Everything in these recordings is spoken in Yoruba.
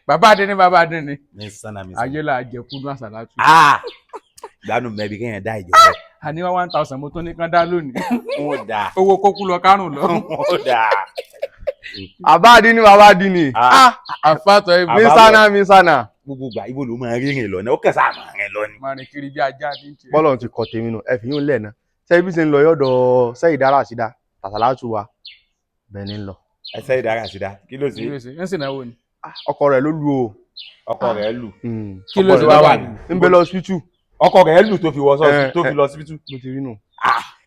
Bàbá Adé ní bàbá Adé ní. Mi sanna mi sanna. Ayé là jẹ kúndùn àsàlátù. Ah, gbanu mẹbi kéèyàn dá ìjọ rẹ. Àní wá 1,000 mo tún ní kán dá lónìí. Wọn dà. Owó kókú lọ kárùn lọ. Wọn dà. Bàbá àdínní, bàbá àdínní. Ah, àfàtọ̀ ibi. Mi sanna, mi sanna. Gbogbo gbà ibo ló máa rìnrìn lọ ní ó kẹsà máa rìn lọ ni. Máa rìn kiri bí ajá ní tiẹ̀. Bọ́lọ̀ ti kọ tèmi nù, ẹ fi yún lẹ̀ náà. Sẹ́yìn bí ṣe ń lọ yọ̀dọ̀ sẹ́yìn dára sídá tàṣàlátù wa bẹ́ẹ̀ ni ń lọ. Ẹsẹ ìdára sídá, kí ló ṣe? Kí ló ṣe? Ń sì náwó ni. Ọkọ rẹ̀ ló lu o. Ọkọ rẹ̀ lù. Kí ló Ọkọ ṣe rẹ̀ wá ló wà lù. ní? Ń bẹ lọ hospital. Ọkọ rẹ̀ lù tó fi wọ Eh, tó fi eh. lọ síbítù. Mo ti rí nù.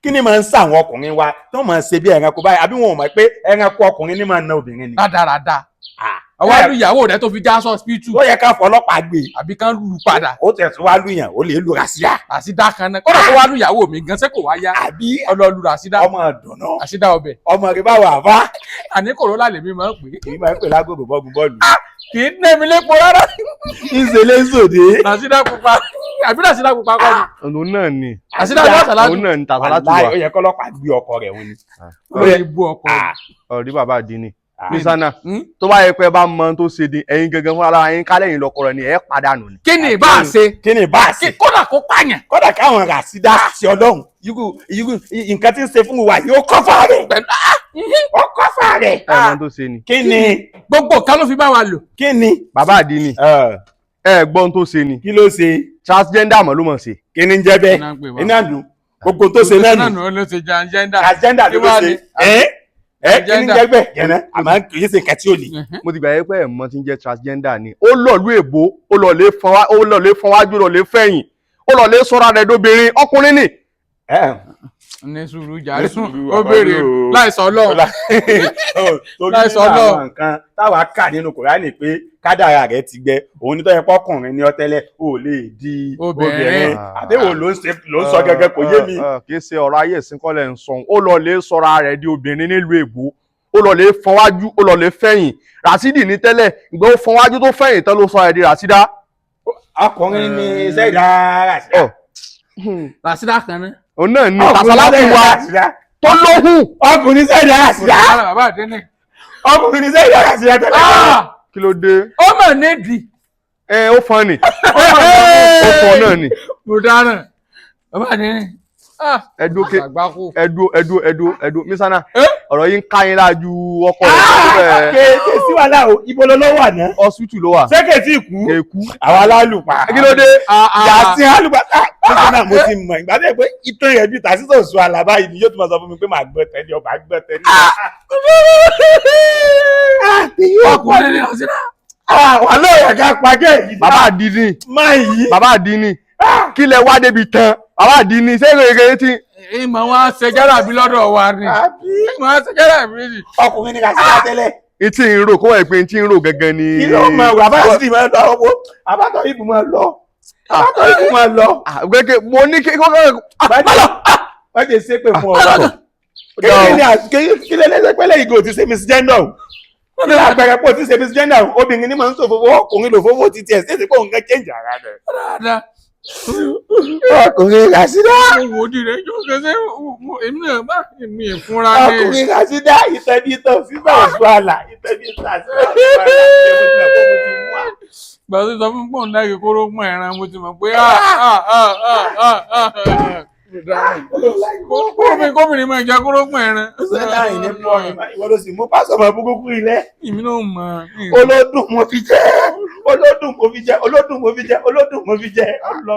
Kí ni máa ń sàwọn ọkùnrin wa tó máa ń ṣe bí ẹranko báyìí? Àbí wọn ò mọ̀ pé ẹranko ọkùnrin ní máa ń na obìnrin ni? Rádaràda. Ah. Ọwọ́ àlù ìyàwó rẹ̀ tó fi já sọ́spítù. Ó yẹ ká fọlọ́pàá gbé. Àbí kán lù padà. Ó tẹ̀ tún wá lùyàn, ó lè lu ràṣíà. Ràṣídà kan náà. Kódà tó wá lù ìyàwó mi gan, ṣé kò wá yá? Àbí? Ọlọ́ọ̀lù ràṣídà. Ọmọ dùnú. Ràṣídà ọbẹ̀. Ọmọ rẹ bá wà fá. Àní kòrólà lèmi máa ń pè é. Èyí máa ń pè lágbègbè bọ́ọ̀gù bọ́ọ̀lù. Kì í nẹ́ mi lépo rárá. Ìṣẹ̀lẹ̀ sòdè. Ràṣídà pupa. Àbí ràṣídà pupa kọ́ ni? Òun náà ni. Ràṣídà ló àsàlátù. Òun náà ni tàṣàlátù Wàláhì, wa. ó yẹ kọ́lọ́pàá gbé ọkọ rẹ̀ wọn ni. Lórí ibú ọkọ rẹ̀. Ah, Ọ̀rí bàbá àdínní. Ah. Mi sanna. Hmm? Tó bá yẹ pé ẹ bá mọ ohun tó ṣe di ẹ̀yin gangan fúnra ara yín, kálẹ̀ yín lọkọ rẹ̀ ni ẹ padànù ni. Kí ni ìbá ṣe? Kí ni bá a ṣe? Kódà kó pààyàn. Kódà káwọn ràṣídà ṣe ọlọ́run irú irú nǹkan tí ń ṣe fún wa yóò kọ́fà rẹ̀. Pẹ̀lú Ó kọ́fà rẹ̀. Ẹ mọ ohun tó ṣe ni. Kí ni? Gbogbo nǹkan ló fi bá wa lò. Kí ni? Bàbá àdínní, ẹ gbọ́ ohun tó ṣe ni. Kí ló ṣe? Transgender mọ̀ ló mọ̀ ṣe. Kí ni ń jẹ́ bẹ́ẹ̀? Iná ń pè wá. Iná dùn gbogbo tó ṣe náà nù. Ló ṣe transgender. Agenda ló Kí wá ṣe ni? ẹ ẹ, kí ni ń Agenda. jẹ́ bẹ́ẹ̀ gẹ́nẹ́? Àmọ́ kì í ṣe nǹkan tí ò lè. Mo ti gbà yẹ pé ẹ mọ̀ tí ń jẹ́ transgender ni. Ó lọ ìlú èbó, ó lọ lè fọn wá, ó lọ lè fọn wájú, lọ lè fẹ̀yìn, ó lọ lè sọ́ra rẹ̀ dóbìnrin, ọkùnrin ni. Ní sùúrù jàre. Ní sùúrù, Ó béèrè àbálò. láìsọ Ọlọ́run. Torí Láìsọ nínú Ọlọ́run. àwọn nǹkan táwa kà nínú Kùránì pé kádàrá rẹ̀ ti gbẹ, òun ní tó yẹ pọ́kùnrin ní ọtẹ́lẹ̀, ó lè di Obìnrin. obìnrin. Àbẹ̀wò ló ń ṣe ló ń sọ gẹ́gẹ́, kò yé mi. Kì í ṣe ọ̀rọ̀ ayé ìsìnkọ́lẹ̀ ń sọ. Ó lọ lè sọ́ra rẹ̀ di obìnrin nílùú èbó, ó lọ lè fọn wájú, ó lọ lè fẹ̀yìn. Ràṣídì ní tẹ́lẹ̀, ìgbà ó fọn wájú tó fẹ̀yìn tán ló sọ ẹ̀ di Ràṣídà. Ọkùnrin ní sẹ́yìn ràṣídà. Ọ̀. Ràṣídà kan náà. Òun náà ni Ọkùnrin tàṣàlátù sẹ́yìn wa Ràṣídà. tó lóhùn. Ọkùnrin sẹ́yìn Ràṣídà. Ara bàbá àdínní. Ọkùnrin sẹ́yìn Ràṣídà tẹ́lẹ̀. Kí ló dé? Ó mà nídìí. Ẹ ó fọn ni, ó fọn náà ni. Mo dáràn. Bàbá àdínní. Ẹ dúró ké. Àgbákò. Ẹdú ẹdú ẹdú ẹdú, mísánà. Eh? Ọ̀rọ̀ yìí ń ká yín lájú ọkọ rẹ̀ tó bẹ́ẹ̀. Kéèké sí wàhálà o, ibo ló ló wà náà? Hospital ló wà. Sẹ́kẹ̀ tí kú. Èkú. Àwa alálùpà. Kí ló dé? Yàtí alùpà nígbà náà, mo ti mọ̀ ìgbà tẹ́ pé ìtàn rẹ̀ bíi tàṣíṣọ̀ sùn àlàbá yìí ni yóò tún máa sọ fún mi pé màá gbọ́ tẹ́lẹ̀ ọba gbọ́ tẹ́lẹ̀. Ọkùnrin ní Ràṣídà. Wà lóye ká pàgẹ́ yìí. Bàbá àdínní. Máa yí. Bàbá àdínní, kí lẹ wá débi tán? Bàbá àdínní, ṣé kékeré tí. Ìmọ̀ wọn ṣe jálàbí lọ́dọ̀ wa ni. Àbí? Ìmọ̀ wọn ṣe jálàbí ni. Ọkùnrin ní Ràṣídà tẹ́lẹ̀. Etí ń rò kó wà pé etí ń rò gangan ni. Kí ló mọ̀ wà bá sì máa lọ owó àbátọ̀ ibù máa lọ, àbátọ̀ ibù máa lọ. Ah, gẹ́gẹ́ mo ní kí kọ́kọ́. Wọ́n ti ṣépè fún ọ. Kí lè lẹ́sẹ̀ pẹ́lẹ́ ìgò ti ṣe misgender o? Kí lè àpẹẹrẹ pé o ti ṣe misgender o? Obìnrin ní máa ń ṣòfófó, ọkùnrin lò fófó ti tiẹ̀ ṣèṣe pé òun kan change ara rẹ̀. Dáadáa. Ọkùnrin Ràṣídà. Mo wò ó di rẹ̀ jọ kẹsẹ́ èmi náà bá èmi ìfúnra ní. Ọkùnrin Ràṣídà, ìtẹ̀bí ìtàn sísà òṣù àlà, ìtẹ̀bí ìtàn sísà òṣù àlà. Gbà tó sọ fún pọ̀ ńlá kóró pọ̀ ẹran, mo ti mọ̀ pé ah ah ah ah ah ah. Kóbìnrin máa jẹ kóró pọ̀ ẹran. Sẹ́dá ìní pọ̀ ìwọ ló sì mú pásọ̀mọ̀ burúkú ilẹ̀. Èmi náà mọ̀. Olódùn mo fi jẹ́, olódùn mo fi jẹ́, olódùn mo fi jẹ́, olódùn mo fi jẹ́ ọlọ.